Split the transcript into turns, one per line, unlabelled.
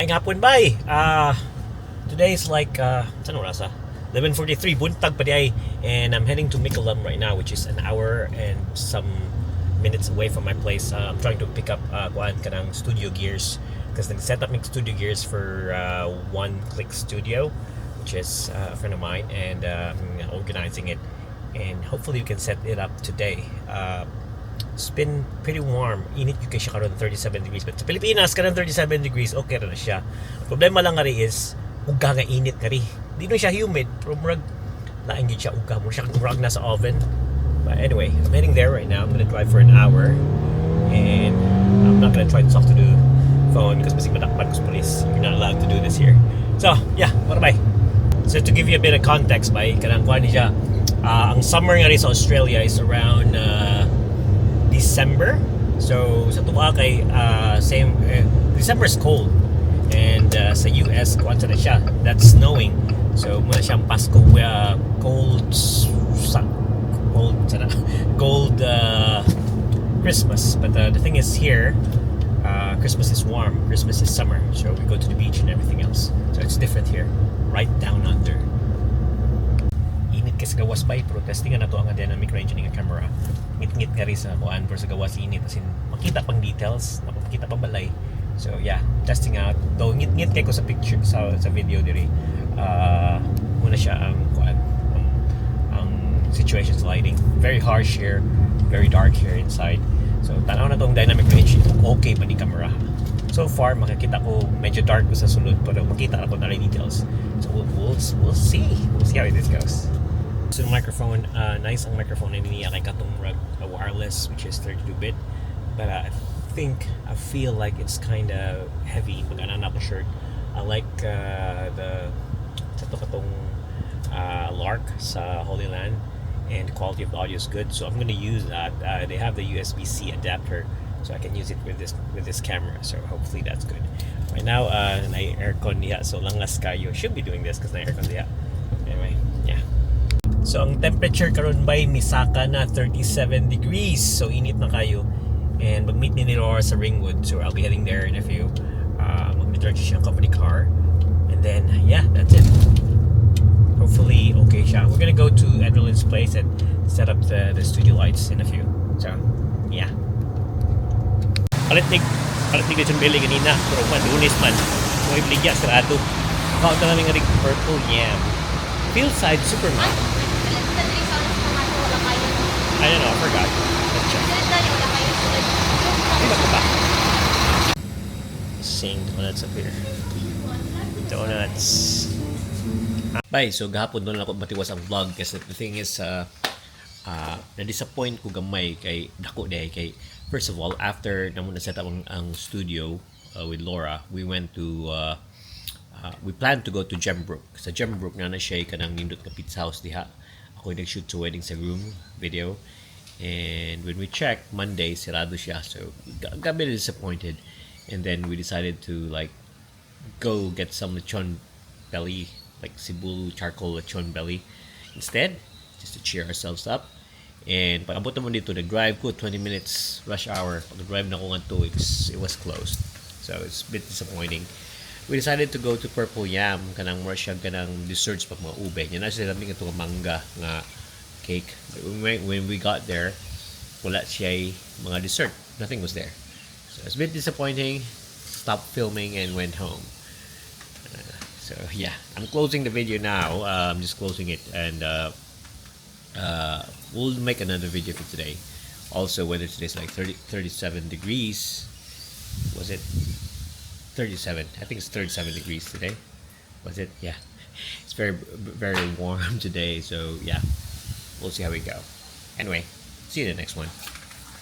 Maayong hapon, bay. Today is like unsa orasa? 11:43, buntag pa diay, and I'm heading to Mickleham right now, which is an hour and some minutes away from my place. I'm trying to pick up kuan, kanang studio gears, because nag-set up mig studio gears for One Click Studio, which is a friend of mine, and I'm organizing it and hopefully we can set it up today. It's been pretty warm. Init gyud kay siya karon, 37 degrees. But sa Pilipinas, kanang 37 degrees, okay ra na siya. Ang problema lang ngari is, uga nga init ngari. Di na siya humid, pero murag, lain gyud siya uga. Murag siya murag nasa oven. But anyway, I'm heading there right now. I'm gonna drive for an hour. And I'm not gonna try to talk to the phone because basig madakpan ko sa police. You're not allowed to do this here. So, yeah, bye. So to give you a bit of context, bay, kanang kuan ni siya, ang summer ngari sa Australia is around December. So sa atoa kay same, December is cold. And sa US, kuan na siya. That's snowing. So mao na siyang Pasko, cold sa cold sana, cold Christmas. But the thing is here, Christmas is warm. Christmas is summer. So we go to the beach and everything else. So it's different here. Right down under. Init kay sa gawas, bay, pero testing nato ang dynamic range ng camera. Ngit-ngit ka rin sa kuan, pero sa gawas init, as in makita pang details, makita pang balay. So yeah, testing out. Though ngit-ngit kay ko sa picture, sa video diri. Mao na siya ang kuan, ang situation sa lighting. Very harsh here, very dark here inside. So tanaw nato ang dynamic range, okay ba ni camera. So far makakita ko medyo dark ko sa sulod, pero makita ako na details. So we'll see. We'll see how this goes. So the microphone, nice ang microphone na niya kay katong murag wireless, which is 32-bit. But I think, I feel like it's kind of heavy pag ana ko shirt. I like the sa to katong Lark sa Holy Land, and the quality of the audio is good. So I'm gonna use that. They have the USB-C adapter, so I can use it with this camera. So hopefully that's good. Right now, na aircon niya, so langas kayo. Should be doing this because na aircon niya. Anyway, yeah. So ang temperature karon, bay, misaka na 37 degrees. So init na kayo. And mag-meet ni Laura sa Ringwood. So I'll be heading there in a few. Mag-return siya company car. And then yeah, that's it. Hopefully okay siya. We're gonna go to Edrelin's place and set up the studio lights in a few. So yeah. Palit nig lechon belly ganina, pero man Lunes man. So ibaligya, sarado. Kaon na namin nga Purple Yam. Fieldside
Ay,
Supermarket.
pilit na diri sa oras na wala kayo.
I don't know, I forgot. Let's check.
Pilit na wala kayo.
Di ba ba? Seeing donuts up here. Donuts. Bay, so gahapon doon ako matiwas ang vlog kasi the thing is na-disappoint ko gamay kay dako day kay, first of all, after namo na set up ang studio with Laura, we went to we planned to go to Gembrook. Sa Gembrook na na siya kanang nindot nga pizza house diha. Ako nag-shoot sa wedding sa groom video. And when we checked Monday, sarado siya. So got a bit disappointed. And then we decided to like go get some lechon belly, like Cebu charcoal lechon belly instead, just to cheer ourselves up. And pag abot naman dito, nag-drive ko 20 minutes, rush hour. Pag drive na ko ngadto, it was closed. So it's a bit disappointing. We decided to go to Purple Yam, kanang more siya kanang desserts pa, mga ube. Yan na sila lami nga mangga nga cake. But when we got there, wala siya mga dessert. Nothing was there. So it's a bit disappointing. Stopped filming and went home. So yeah, I'm closing the video now. I'm just closing it, and we'll make another video for today. Also, weather today is like 30, 37 degrees. Was it 37? I think it's 37 degrees today. Was it? Yeah. It's very, very warm today. So yeah, we'll see how we go. Anyway, see you in the next one.